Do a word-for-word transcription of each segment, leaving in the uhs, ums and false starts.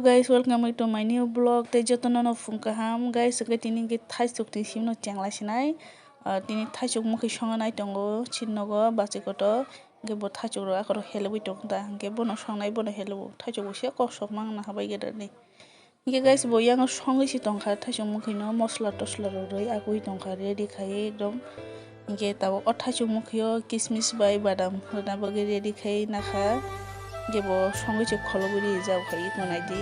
Guys, welcome back to my new vlog. Tei jotono no phung kaham. Guys, hwnkhe tini hwnkhe thaichuk ni simi no chenglai sinai. Ah, tini thaichuk mwkhwi songnai tongo, chini nogo bachai kotor. Hwnkhe bo thaichuk rok akhoro helebwi tongo ta. Hwnkhe bono songnai, bono helebo. Thaichuk bo se kok sok mang na habai gederni. Hwnkhe guys, bo yang songwi se tongkha, thaichuk mwkhwino mosla tosla rok rwi agwi tongkha, ready khai ekdom. Hwnkhe tabuk o thaichuk mwkhwio kismis bai badam rwna bagwi ready khai nakha. Hwnkhe bo songwi se kholobwi rijak khai eko naidi.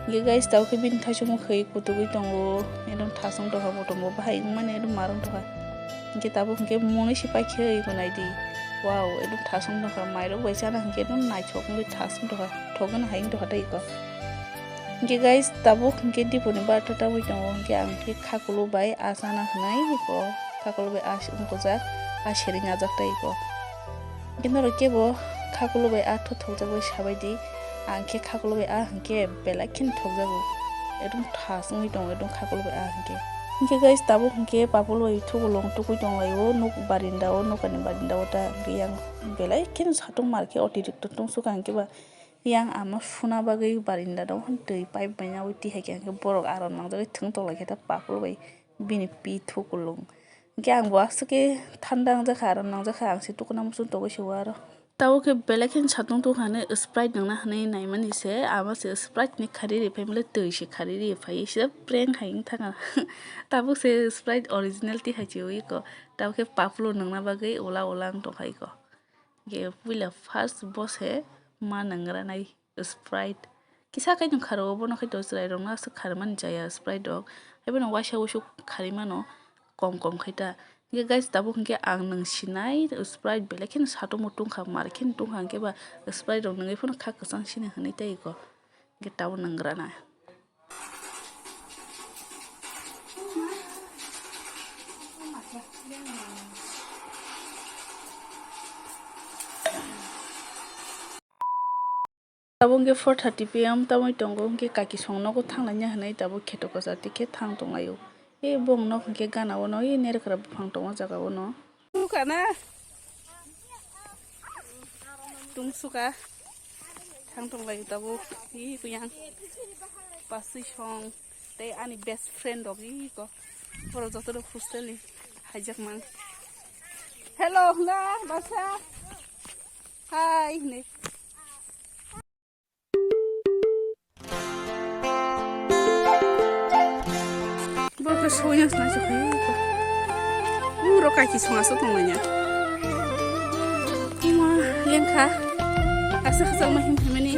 Hwnkhe guys, tabuk khe bini thaichuk mwkhwi kutugwi tongo, ekdom thasung tongkha, bo tongo bahai wngmani ekdom marung tongkha. Hwnkhe tabuk hwnkhe monwi se paikhe eko naidi. Wow, ekdom thasung tongkha, mairok bai chana hwnkhe ekdom naithok wngwi thasung tongkha, thokgwno hai wng tongkha tei eko. Hwnkhe guys, tabuk hwnkhe dipuni barta tabwi tongo, hwnkhe ang khe khakulu bai a chana hwnwi eko, khakulu bai a wngkojak, a seri najak tei eko. Hwnkhe norok kebo khakulu bai a thothokjak bai sabaidi, ang khe khakulu bai a hwnkhe belai kheno thokjago, ekdom thas wngwi tongo ekdom khakulu bai a hwnkhe. Hwnkhe guys, tabuk hwnkhe papul bai thukulung tukui tonglaio nuk barinda o, nokani barinda o ta hwnkhe yang belai kheno satung mar khe otirikto tungsukha hwnkhe ba. Yang ama suna bagwi barinda dong hwn twi pipe bai nabwi tihai khe hwnkhe borok aro nangjagwi thwng tonglaikhe ta papul bai bini pi thukulung. Hwnkhe ang bo aswk khe thanda wngjakha aro nangjakha ang se tukuna muchung togwi se o aro. Tabuk khe belai kheno satung tongkha hwnwi Sprite nangna hwnwi naimani se ama se Sprite ni khari ri phaimale twi se khari ri phai se prank hai wngthangkha. Tabuk se Sprite original tihai se o eko tabuk khe papul o nangna bagwi ola ola wng tongkha eko. Hwnkhe puila first bo se ma nangranai Sprite. Kisa khe nwng kharo, bono khe to chwrairokno aswk kharmani chaya Sprite rok. Haibono waisa wuisu kharwi mano kom kom khai ta. Hwnkhe guys, tabuk hwnkhe ang nwng sinai Sprite belai kheno satung bo tungkha, mar kheno tungkha, hwnkhe ba Sprite rok nwngwi phano kha kwchang sini hwnwi tei eko. Hwnkhe tabuk nangranai. Tabuk hwnkhe four thirty P M tamwi tongo, hwnkhe kaki song nogo thanglaina hwnwi tabuk kheto kwchar tikhe thang tonglaio. E bong nok hwnkhe gana o no, e nerkra buphang tongo jaga o no. Tungsuka na. Tungsuka. Thang tong lai tabuk. Hi kuyang. Pasui song. Tei ani best friend rok hi ko. Borok joto rok hostel ni. Hajak mang. Hello, na, basa. Hi, ne. Bo khe soya sna se khe. Uro kaki song aswk tong manya. Ima lengkha. Asa khasang ma him himani.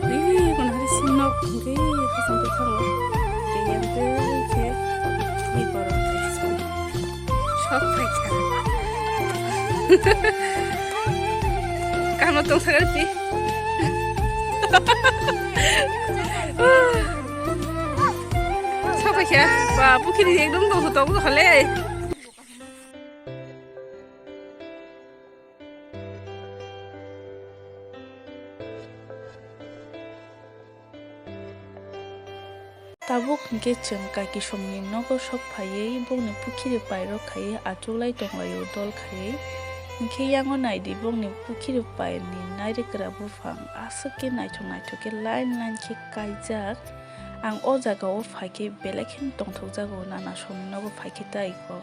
Ri kono hari sinok ri khasang tu thango. Ke yang tu ke. Ni borok kaki song. Sok phaikha. Kamo tong sakar pi. Sok phaikha. Ba, pukhiri ekdom dong tong hole. Tabuk hwnkhe chwng kaki songni nogo sok phaiwi bongni pukhiri pairok khaiwi achuklai tonglaio dol khaiwi. Hwnkhe yango naidi bongni pukhiri pairni nairikra buphang aswk khe naithok naithok khe line line khe kaijak. Ang o jaga o phaikhe belai kheno tongthokjago nana songni nogo phaikhe ta iko.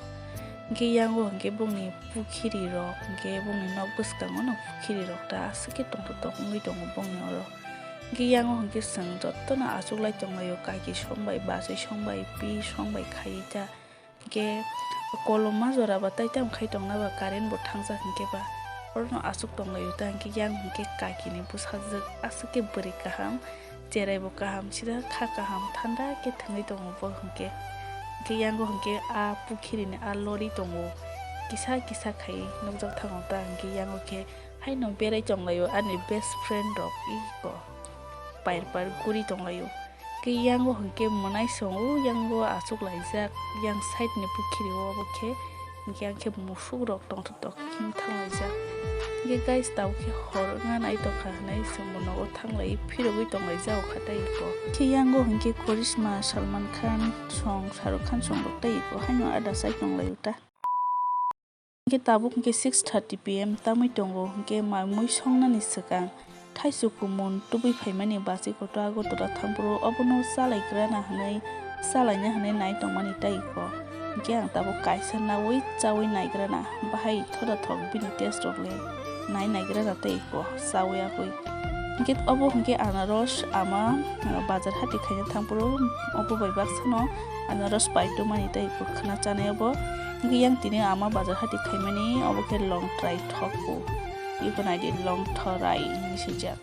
Hwnkhe yango hwnkhe bongni pukhiri rok hwnkhe bongni nok bwskango no pukhiri rok ta aswk khe tongthok tongwi tongo bongni oro. Hwnkhe yango hwnkhe chwng jotono achuklai tonglaio, kaki song bai, bachai song bai, pi song bai khaiwi ta. Hwnkhe koloma jora ba tai tamo khai tongna ba current bo thangjak hwnkhe ba orono achuk tonglaio ta. Hwnkhe yang hwnkhe kakini bwsajwk aswk khe bwrwi kaham, cherai bo kaham, sida kha kaham, thanda khe thwngwi tongo bo hwnkhe. Hwnkhe yango hwnkhe a pukhirini a lori tongo, kisa kisa khai nukjak thango ta. Hwnkhe yango khe haino berai tonglaio ani best friend rok iko pair pair guri tonglaio. Khe yango hwnkhe mwnai songo, yango achuk laijak, yang side ni pukhiri o obo khe, hwnkhe ang khe musuk rok tongthok tongthok khe thang laijak. Hwnkhe guys, tabuk khe hor wngna nai tongkha hwnwi chwngbo nogo thang lai phirogwi tong laijak kha tei iko. Khe yango hwnkhe Karishma, Salman Khan song, Shahrukh Khan song rok tei iko haino ada sai tong laio ta. Hwnkhe tabuk hwnkhe six thirty P M tamwi tongo, hwnkhe mai mui songnani swkang Thaichuk kumun tubui phaimani basi kotor Agartala thangphuru obono chalaigrana hwnwi, chalaina hwnwi nai tongmani tei kho. Hinkhe ang tabuk kaisa naui chaui naigrana, bahai thoda thok bini taste rok le nai naigrana tei kho, chaui agui. Hinkhe obo hinkhe anaros ama, ah, bazar hati khaina thangphuru obo bai baksano anaros pai tongmani tei kho khna chanai obo. Hinkhe yang tini ama bazar hati khaimani obo khe longtrai thok kho. Iko naidi longthorai hinwi swijak.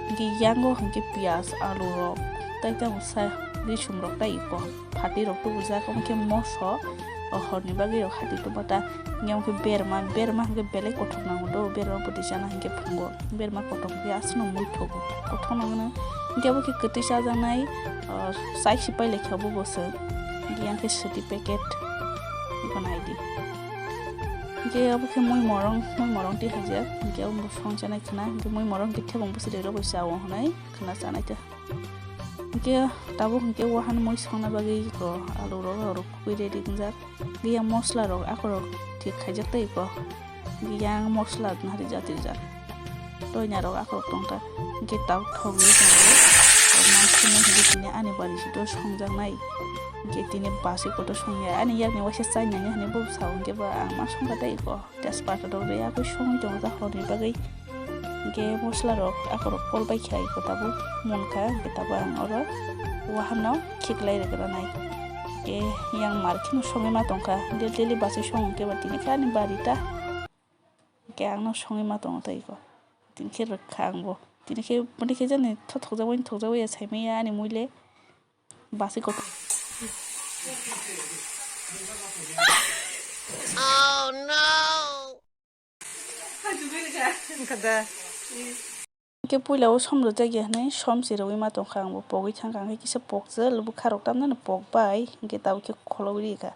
Hinkhe yango hinkhe piyaj, alu rok, tei tamo sa risum rok tei iko phatwi rok tubujak, omo khe moso, o horni bagwi rok hati tubata. Hinkhe omo khe berma, berma hinkhe belai kothok nango do, berma bwtwi chana hinkhe phungo, berma kothok hinkhe aswkno muithogo, kothok nango. Hinkhe obo khe kwtwi chajaknai, o, chai sipai lai khe obo bo se, hinkhe yang khe swtwi packet, iko naidi. Hinkhe obo khe mui morong, mui morong twi haijak, hinkhe obo song chanai khna, hinkhe mui morong twi thebong bwswrwi rok bai chao hwnwi khna chanai ta. Hinkhe tabuk hinkhe wahan mui songna bagwi rw alu rok, rw kubui ready wngjak. Hinkhe yang mosla rok akorok thik khaijak tei kho. Hinkhe yang mosla nahari jati rijak. Toina rok akorok tongkha. Hinkhe tabuk thok rwi tongo. Tabuk mangkhino hinkhe tini ani bari si do songjaknai. Hinkhe tini basi kotor songya. Ani yakni waisa chainani hinwi bo sao hinkhe ba ang ma songkha tei kho. Tejpata rok rwi agwi songwi tongo ta horni bagwi. Hinkhe mosla rok akorok kol bai khe ai khe tabuk munkha, hinkhe tabuk ang oro wahano khiklai rwgranai. Hinkhe yang mar kheno songwi ma tongkha, daily daily basi song hinkhe ba tini khe ani bari ta. Hinkhe ang no songwi ma tongo tei kho. Tini khe rwkha ang bo. Tini khe, tini khe jani thothokjak bai thokjak bai ya saimanya ani mui le. Basi kotor. Oh no! Kada. Hinkhe puila o som rwjak ya hwnwi som se rwui ma tongkha, ang bo pogwi thangkha, hinkhe kisa pokjak, bwkha rok tamnani pokbai, hinkhe tabuk khe kholobwi rikha.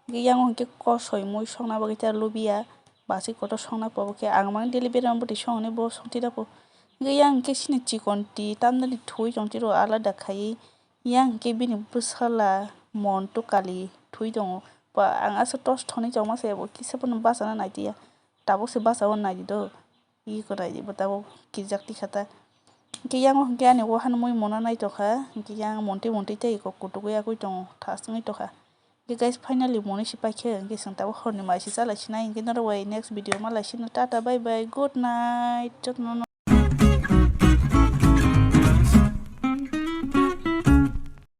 Hinkhe yango hinkhe kosoi mui songna bagwi ta lubiya, basi kotor songna pabo khe ang mang daily berama bwtwi song hwnwi bo song twi rw pho. Hinkhe yang hinkhe chini chikon twi tamnani thwi tong twi rw alada khaiwi. Yang hinkhe bini bwsala Montu Kali thwi tongo. Ba, ang aswk torch thwnwi tongma se bo kisa phano bachana naidi ya. Tabuk se bacha o naidi do. Iko naidi bo tabuk kijak tikha ta. Hinkhe yango hinkhe ani wahan mui mona nai tongkha. Hinkhe yang monti monti tei iko kutukwi yakwi tongo. Thaswngwi tongkha. Hinkhe guys, finally monwi se paikhe, hinkhe chwng tabuk horni mai se chalai sinai. Hinkhe norok bai next video malai sino. Tata, bye bye, good night. Jotono no.